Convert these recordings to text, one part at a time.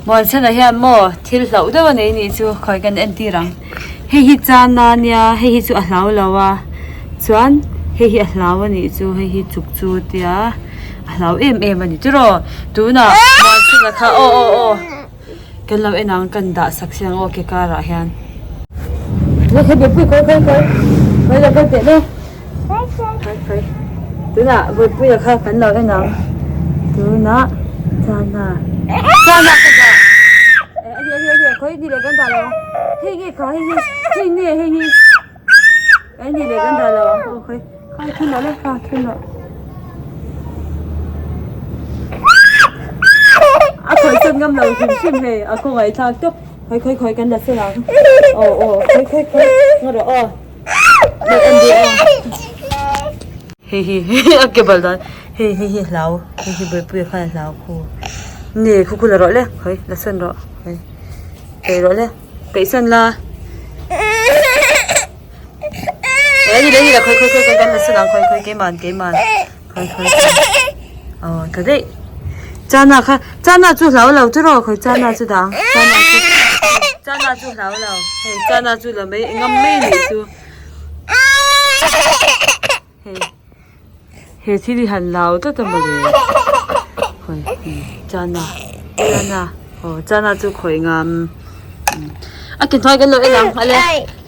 Muanchhana hian maw thil hlauh deuh a nei nih chu khawi kan entir ang hei hi chana nia hei hi chu a hlau lo a chuan hei hi a hlau a nih chu hei hi chuk chu tia a hlau em em a ni tiraw tunah Muanchhana kha aw aw aw. Kan lo en ang kan dah sak siang aw ke karah hian. Khawi khawi buaipui khawi khawi khawi khawi lo kal teh le khawi khawi tunah buaipuia kha kan lo en ang tunah chana chana ka dah eh ani ani ani khawi ni leh kan dah lo ang hei nge kha hei hi hei nge hei hi eh ni leh kan dah lo ang aw khawi khawi thun rawh le kha thun rawh. A khawi sawn ngam lo hrim hrim hei a khawngaih thlak tawp khawi khawi khawi kan la sawn ang aw aw khawi khawi khawi ngaw rawh aw hei en duh aw hei hi a ke bal dan hei hei hi hlau hei hi buaipui a khan a hlau khu nge khu khu la rawh le khawi la sawn rawh khawi peih rawh le peih sawn la. Ê ni le ni le khawi khawi khawi kan la sawn ang khawi khawi keiman keiman khawi khawi aw ta daih chana kha chana chu hlau lo chu rawh khawi chana chu dah ang chana chu chana chu hlau lo hei chana chu la mai ngam mai nih chu hei. He thil hi han lau tlat a mawle khawi chana chana aw chana chu khawi ngam a ke hnuai kan lo en ang ale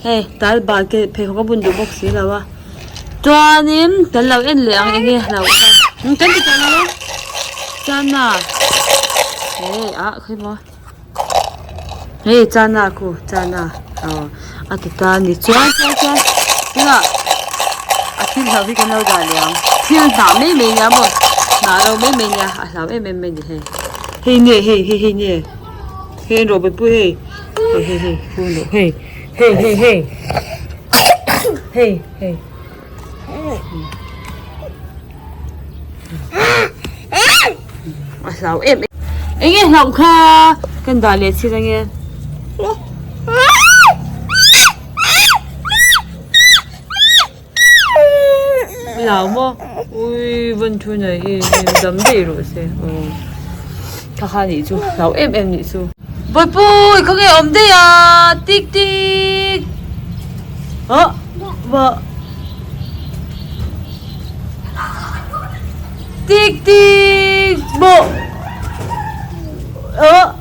hei tal bal ke pheikhawk a bun duh bawk si lo a chuanin kan lo en leh ang enge lo kha kan ti tawh lo a chana eh ah khawi maw. Hei chana khu chana aw a ti ta ni chuan chuan chuan tunah a thil hlau hi kan lo dah leh ang thil hnah mai mai nia maw hnah ro mai mai nia a hlau em em mai ni hei hei nge hei hei hei nge hei an rawh pui hei hei hei hei khu an rawh hei hei hei hei hei hei. A hlau em em enge hlauh kha kan dah leh chhin ange hlau maw ui van thu nei i dam daih rawh se aw kha kha nih chu hlau em em nih chu Bawihpui khawnge awm daih a tik tik ah vah. Tik tik bawh ơ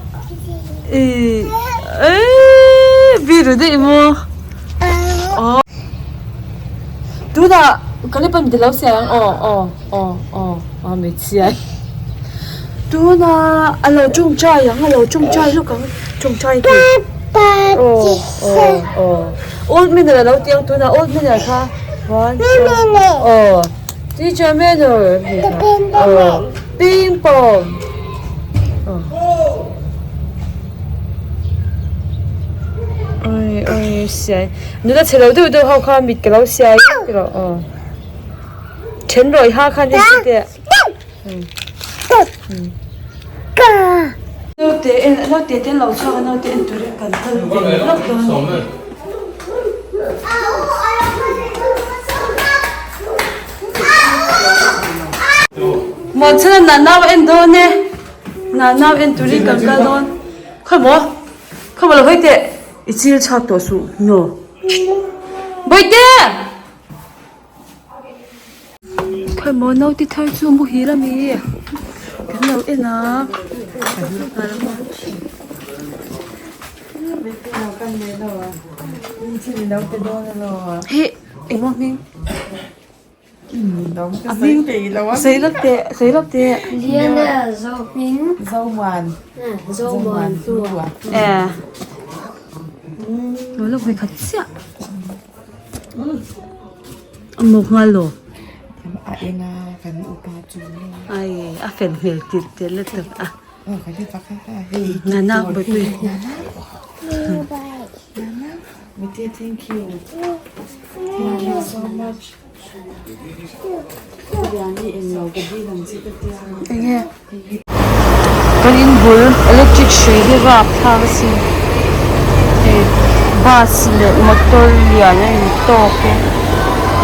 ì ấy vi rồi đấy maw aw tunah ka le pan tilo siang aw aw aw aw aw hmeichhia tunah a lo tawngtai ang a lo tawngtai lawk ang tawngtai tur aw aw aw old manner a lo ti ang tunah old manner kha one two aw. Teacher manner aw ping pong oi oi siai nula chhe lo deuh deuh ho kha mit ka lo siai tiraw aw then rawih ha khan en chu teh naute en naute te an lo chhuak a naute en turin kan kal ve lawk dawn a ni. Muanchhana na nau en dawn e na nau en turin kan kal dawn khawi maw khawi maw lo hawi teh i chil chhuak tawh suh no bawihte. Khawi maw naute thar chu muhil a mi kan lo en a hei engmaw hming a hming sawi lawk teh sawi lawk teh eh lo la vawikhat chiah. A mawk nghal lo. A eng a kan upa chu. Ai a fel hmel tir tir la tak a. Nana bawihpui. Nana mite thank you. Thank you so much. Enge kan in bul electric hrui hi rap thlak a sin hei bus leh motor lian a in tawk e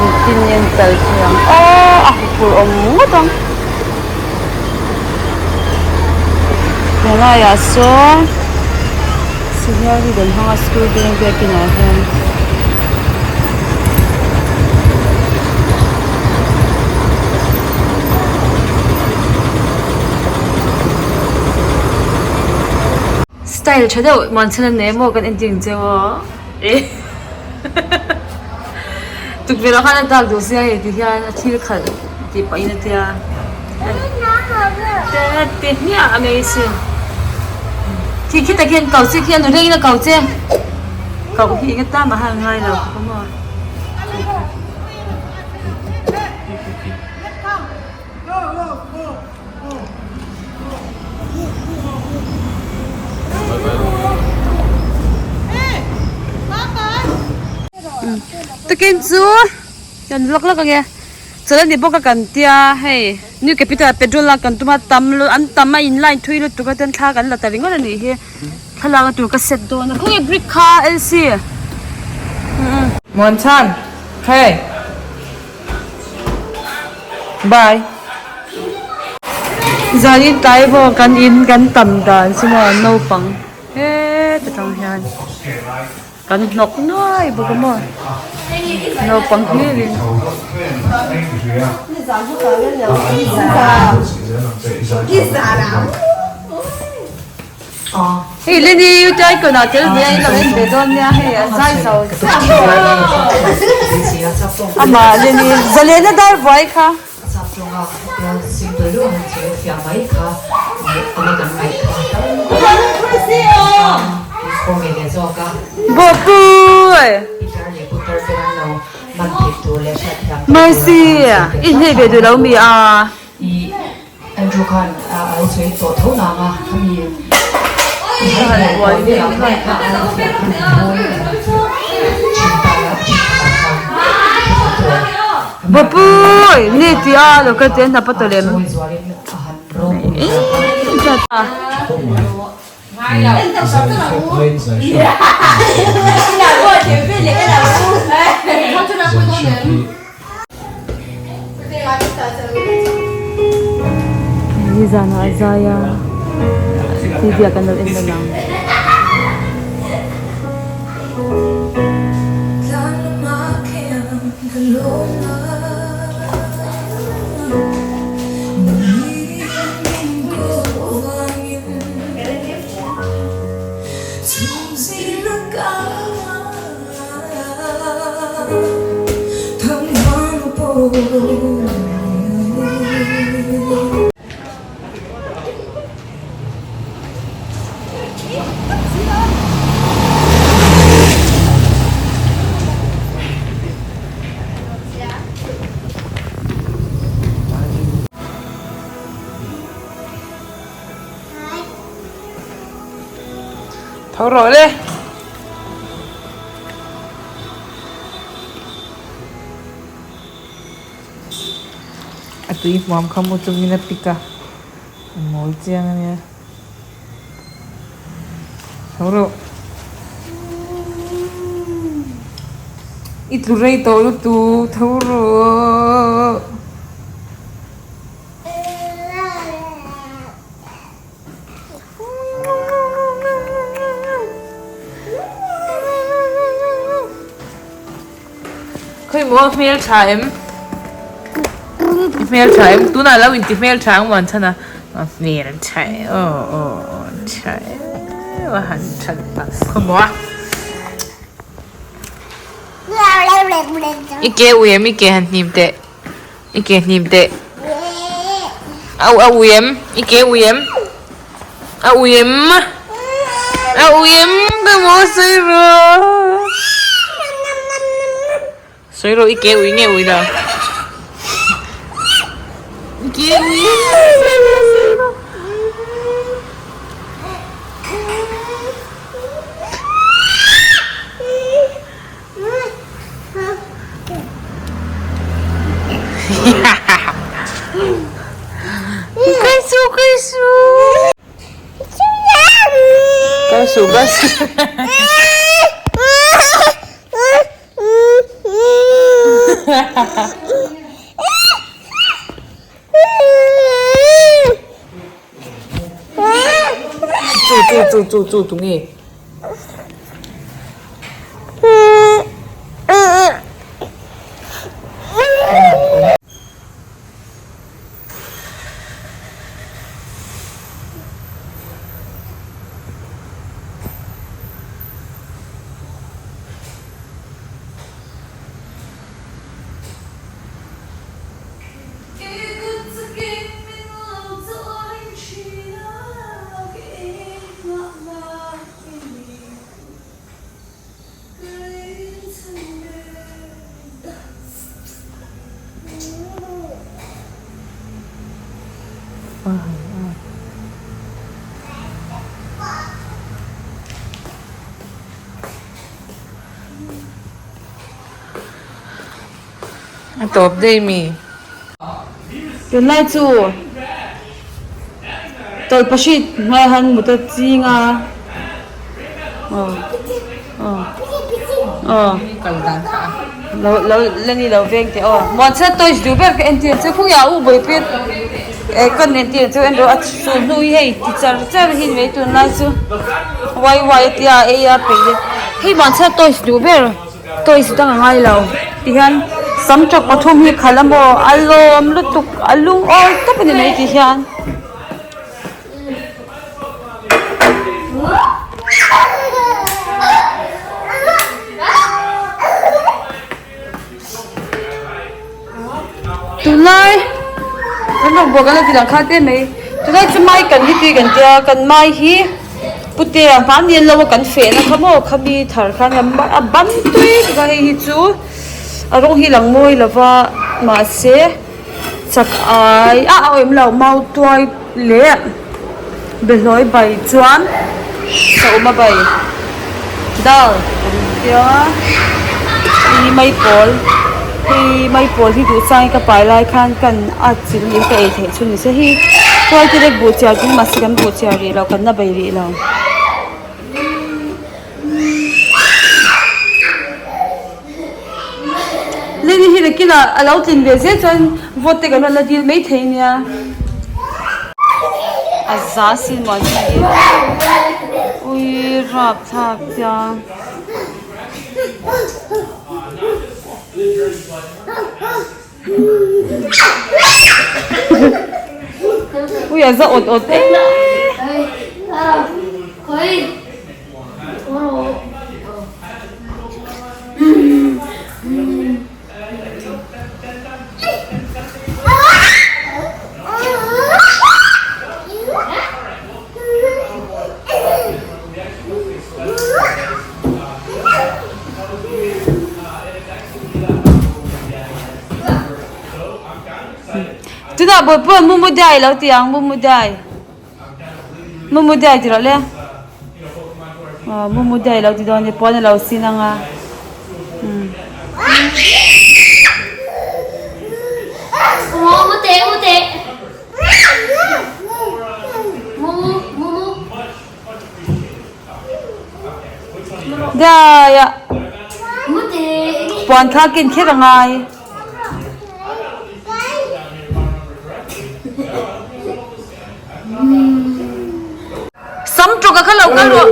engtin nge an kal thei ang aw a huphurh awm ngawt ang. Helaiah sawn signal hi kan hmang a school beng biakin ah hian. Style tha deuh muan chhan an nei maw kan entir ang cheu aw eh tukverh ah khan a dak duh sia hei ti hian a thil khalh tih pah in a tia te hmiah a mai sin khi khi tak hian kau che khi a nu reng in a kau che kau hi eng atan mah hian a ngai lo khawp a maw. Tukin chu kan vlog lawk ange chawlh a ni bawk a kan tia hei new capital ah petrol lak kan tum a tam lu an tam a in line thui lutuk a chuan thla kan la ta ringawt a nih hi thlalak a tur ka set dawn a khawnge brick kha L C Muanchhan hey. Bye. Zanin tlai pawh kan in kan tam dan chu maw naupang heta tang hian kan hnawk nuai bawk a maw naupang hlir in. Hei Lenny U Taikon ah tel ve a in lo en ve dawn nia hei a zai zo chiah amah Lenny zalena dar buai kha. Bawpui Mercy i hneh ve duh lo mi a. I Andrew khan a lo sawi tawh tho nang a, khami i han buai vel ang mai kha a lo fiah khan an mawi thin ta la thin khat ah khan tha tawh Bawpui ni ti a lo kal te hnap a tawlem. Sawi zualin a han ropui zia kha. Nizanah a zai a T V ah kan lo en dawn ang. Tho rawh le. A tui hmuam kha mu chungin a pik a, a mawi chiang a nia. Tho rawh. I tlu rei tawh lutuk tho rawh. Khawi maw a hmel tha em? I hmel tha em? Tunah lo inti hmel tha ang muan chhan a. A hmel tha e aw aw aw tha e a han tha tak khawi maw a. I ke ui em i ke han hnim teh. I ke hnim teh. A a ui em? I ke ui em? A ui em? A ui em? Ka maw sawi rawh. Sawi rawh i ke ui nge ui lo? I ke ui em? Sawi rawh sawi rawh. Kaisu kaisu. Kaisu kaisu. Chu chu chu chu tu nge? A tawp daih mi. Tunlai chu tawlhpahrit hmai han mut a ching a aw aw aw lo lo la ni lo veng teh aw muanchhana toys duh ber ka entir chu khawnge a u buaipui eh ka entir chu en rawh a chu hnu hi hei ti char char hi ni mai tunlai chu wai wai a tia a ei a peih e hei muanchhana toys duh ber. Toys dang a ngai lo tihian sam tawk pathum hi khalh a maw a lawm lutuk a lungawi tawp a ni mai tihian. Tunlai kan rawn buak a la ti lang kha te mai tunlai chu mai kan hi tui kan tia kan mai hi putea hmani an lo a kan feh na kha maw khami thar khan a ban tui tuk a hei hi chu a rawng hi lang mawi lova mahse chak ai a a awm lo mau tuai leh behlawi bai chuan saum a bai dal kan tia hi mai pawl hei mai pawl hi duh changin ka pai lai khan kan at chilh niin ka ei theih chu ni se hei tuai te lek buh chiar ding mahse kan buh chiar rih lo kan la bei rih lo. Lily hi nakinah a lo tlin ve zel chuan vote te kan rawn la dil mai thei nia. A za sin muan hi ui rap thlak chiang. Ui a za awt awt em. Chutah bawihpuia mumu dai lo ti ang mumu dai mumu dai ti rawh le aw mumu dai lo ti dawn a ni pawn a lo sin ang a umm. Daiah puan kha ken kher a ngai. Sam tawka kha lo kal rawh.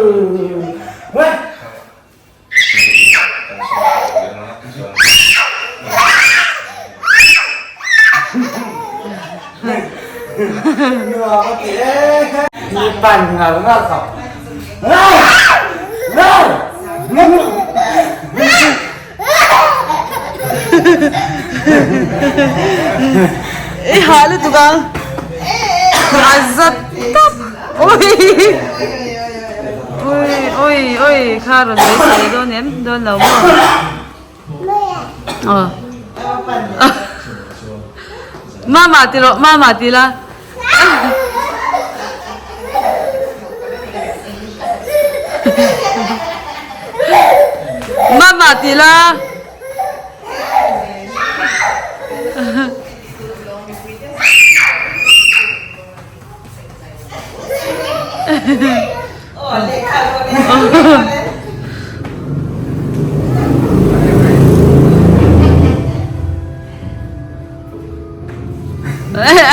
I hah lutuk ang a za tawp ui ui ui ui kha rawn beisei dawn em dawn lo maw aw mama ti rawh mama ti la. Mama ti la.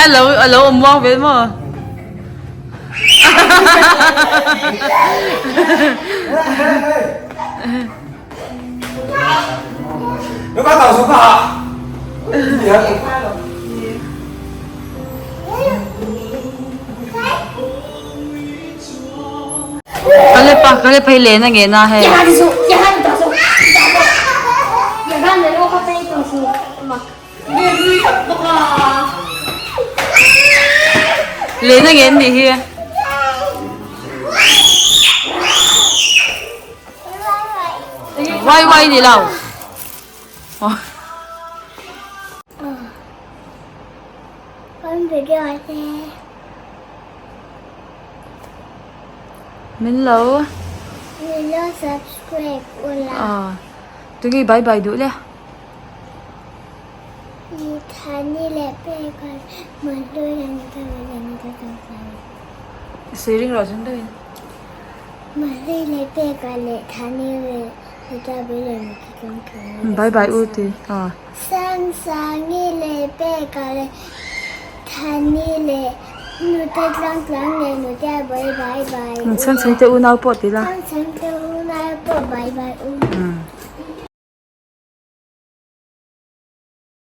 A lo a lo awm muang ve maw? Kalepa kalepa hi len a nge na hei. Len a nge an nih hi. Wai wai ni lo. Min lo. Min lo subscribe ula. Ah. Tunge bye bye duh le. Thani leh pek a Mahlui leh Nita leh Nita Chawngchawng. Sawi ring rawh chung deuhin. Mahlui leh pek a leh Thani leh Nita leh Nita Chawngchawng. Bye bye u ti. Ah. Sangsangi leh Peka leh Thani leh Nute Tlangtlang leh Nute bye bye bye u. Chhangchhangte unau pawh ti la. Chhangchhangte unau pawh bye bye u.